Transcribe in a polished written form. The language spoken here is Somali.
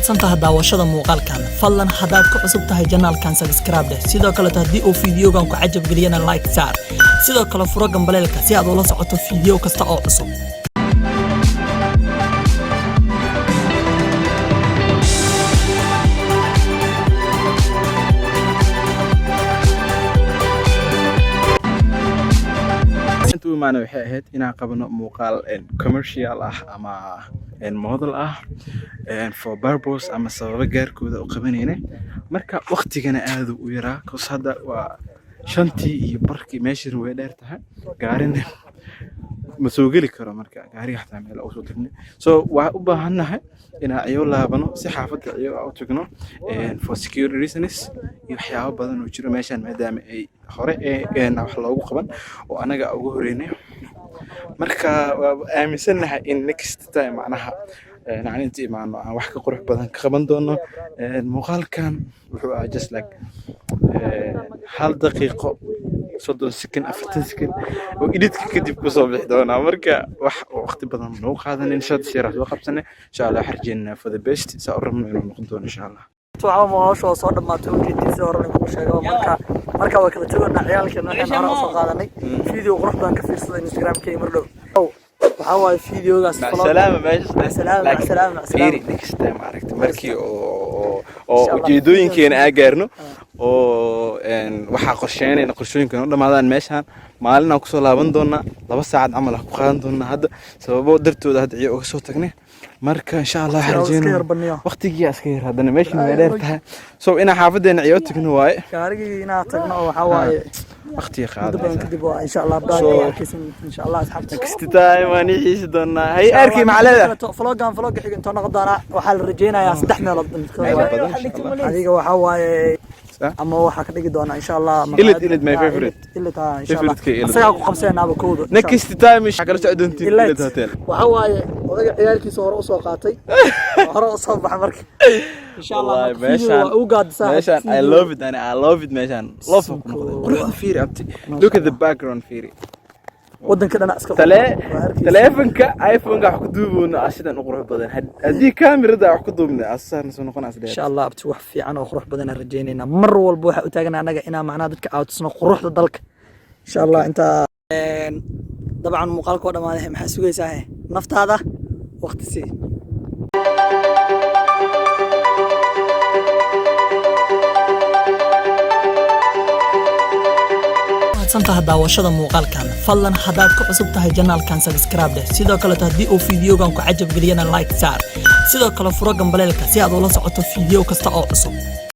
Mahadsantaha daawashada muuqaalkan. Fadlan haddaad ku cusub tahay channelkan, subscribe dheh. Sidoo kaleto haddii uu fiidiyogan ku cajab geliyana, like saar. Sidoo kale furo gambaleelka si aad ula socoto fiidiyo kasta oo cusub. Inta u imaanay waxay ahayd inaan qabano muuqaal commercial ah ama model ah for purpose ama sababo gaarkooda u qabanayna. Marka waqtigana aad u yaraa, cause hadda waa 5:30, meeshana way dheer tahay, gaarina ma soo geli karo. Marka gaariga xataa meel usoo tagnay, so waxaan u baahannahay inaan ciyo laabano si xaafadda ciyo u tagno for security reasons iyo waxyaabo badan oo jiro meeshan, maadaama ay hore wax loogu qaban oo anaga ugu horeynay. Marka waa aaminsannahay in next time macnaha aan inta imaano aan wax ka qurux badan ka qaban doono. Muuqaalkan wuxuu ahaa just like 1 daqiiqo 30 second, 40 second oo editka kadib kusoo bixi doonaa. Marka wax waqti badan nagu qaadanin, short yar soo qabsanay. Insha Allah waxaan rajeynaa for the best, saa u rabno inuu noqon doono, insha Allah. Waxaa hawsha oo soo dhammaatay ujeedin sida hore lagu sheego. Marka waa kala tegoona ciyaalkeena. Waxaan hore usoo qaadanay video qurux badan, ka fiirsada Instagram-keyga mar dhow. Waxaa waaye videogaas. Salaama meesha. Salaam, salaam, salaam. Fiiri, next time aragti markii oo ujeedooyinkeena aa gaarno oo waxaa qorsheynayna qorshooyinkan u dhamaadaan, meeshaan maalin aan kusoo laaban doonaa, 2 saacad camal aan ku qaadan doonaa. Hadda sababo dartooda hadda ciyo uga soo tagnay. Marka insha Allah waxaan rajeynaa waqtigii iska yar, haddana meeshan way dheer tahay, so inaan xaafadeena ciyo tagno waaye. Gaarigii inaan tagno oo waxaa waaye waqtiga muddo badan qaadaysa kadib waa insha Allah. Arkaysan insha Allah, asxaabta. Next time waan ii xiisi doonaa. Hay arkay maxaa leedahay? Vlogan vloga xiga intoo noqon doonaa waxaa la rajeynayaa saddex meelood. Meelo badan, insha Allah. Adiga waxaa waaye ama waxaa ka dhigi doonaa insha Allah. Ilid, Ilid, my favorite. Ilid, ha, insha Allah. Favorite-ka Ilid. Asagaa ku qabseenaaba kowda. Next time waxaa kala socon doontiin Ilid Hotel. Waxaa waaye odaga ciyaalkiisa hore usoo qaatay, hore usoo baxa. Marka insha Allah Wallahi, marka video waa ugu gaadisaa. Meeshaan I love it, ani I love it. Meeshaan love ku noqday. Quruxda fiiri, abti, look at the background, fiiri. Wadanka dhanac iska tale waa arkaysa. Taleefanka iPhone-ka wax ku duuboona ah sidan u qurux badan. Haddii kaamirada wax ku duubna asaan soo noqon as dheer. Insha Allah, abti, wax fiican oo qurux badan aan rajaynaynaa. Mar walba waxaa u taaganaa annaga inaan macnaha dadka aatusno quruxda dalka, insha Allah. Intaa dabcan muuqaalka oo dhamaaday, maxaa sugaysaa? He, naftaada waqti sii. Mahadsantaha daawashada muuqaalkan. Fadlan haddaad ku cusub tahay channelkan, subscribe dheh. Sidoo kaleto haddii uu fiidiyogan ku cajab geliyana, like saar. Sidoo kale furo gambaleelka si aad ula socoto fiidiyo kasta oo cusub.